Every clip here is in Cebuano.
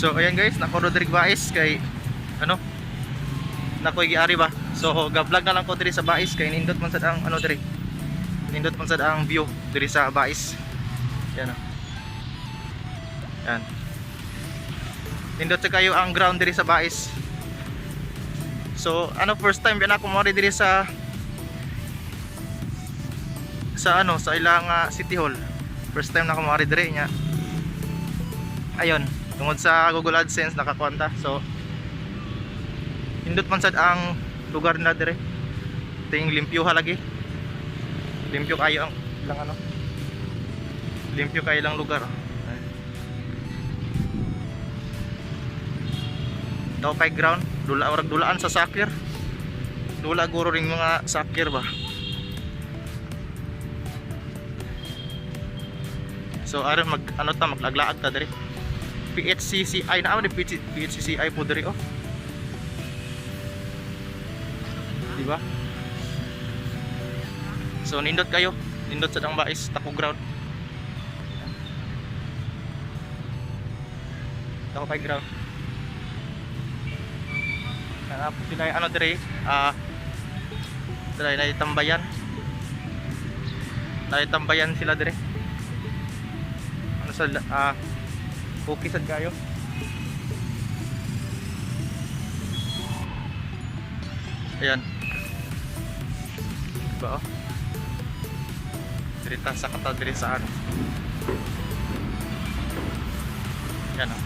So ayan guys, nako Roderick Bais kay ano? Nakoy giari ba. So ga-vlog na lang ko diri sa Bais kay nindot man sad ang ano diri. Nindot man sad ang view diri sa Bais. Yan oh. Yan. Nindot sa kayo ang ground diri sa Bais. So ano, first time ba na ako mo diri sa ano, sa ilang City Hall. First time na ako mo diri nya. Ayun, tungod sa Google AdSense nakakuanta. So nindot man sad ang lugar na dire. Ting limpyo ha lagi. Limpyo kayo ang lang ano. Limpyo kayo lang lugar. Ay. Daw kay ground, dula orag dulaan sa soccer. Dula guro ring mga soccer ba. So aron mag ano ta, maglaglaag ta diri. PHCCI na ni PHCCI po diri oh. Di ba? So nindot kayo, nindot sa dang bais, tako ground. Tako kay ground. Hanap sila yung ano diri, diri na tambayan. Naitambayan sila diri. Ano sa okay sad kayo. Ayan. Diba oh? Diri ta sa kata diri sa ano. Ayan oh.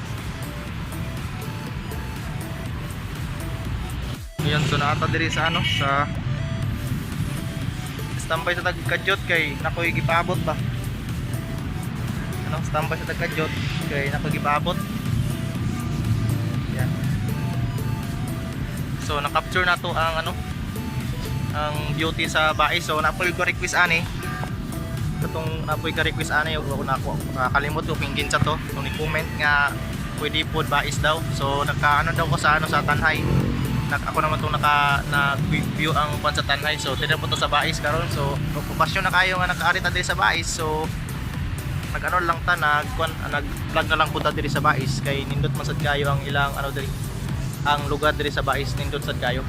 Ayan, so naata diri sa ano sa standby sa tagkadyot kay nakoy gipaabot ba. Ano, standby sa tagkadyot kay nakoy gipaabot. Yan. So na-capture na to ang ano, ang beauty sa Bais. So napoy ko request ani. Katong napoy ka request ani ug ako nako nakalimot ko kung kinsa to. So ni comment nga pwede pod Bais daw. So naka ano daw ko sa ano sa Tanhay. Ako naman tong naka na view ang kwan sa Tanhay. So tinapon po to sa Bais karon. So okupasyon na kayo nga nakaari ta diri sa Bais. So nag ano lang ta, nag kwan, nag vlog na lang po ta diri sa Bais kay nindot man sad kayo ang ilang ano diri, ang lugar diri sa Bais, nindot sad kayo.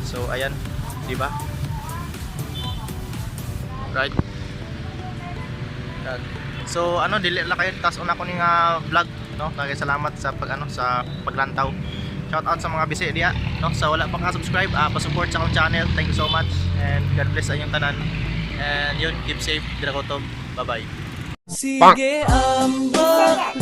So ayan, di ba? Right. Yan. So ano, dili lang kayo tas una ko ni nga vlog, no. Kaya salamat sa pag ano sa paglantaw. Shout out sa mga bisi diya, no. Sa wala pa ka-subscribe, pa-support sa akong channel. Thank you so much and God bless sa inyong tanan. And yun, keep safe. Dira ko to. Bye-bye. Sige, ambak.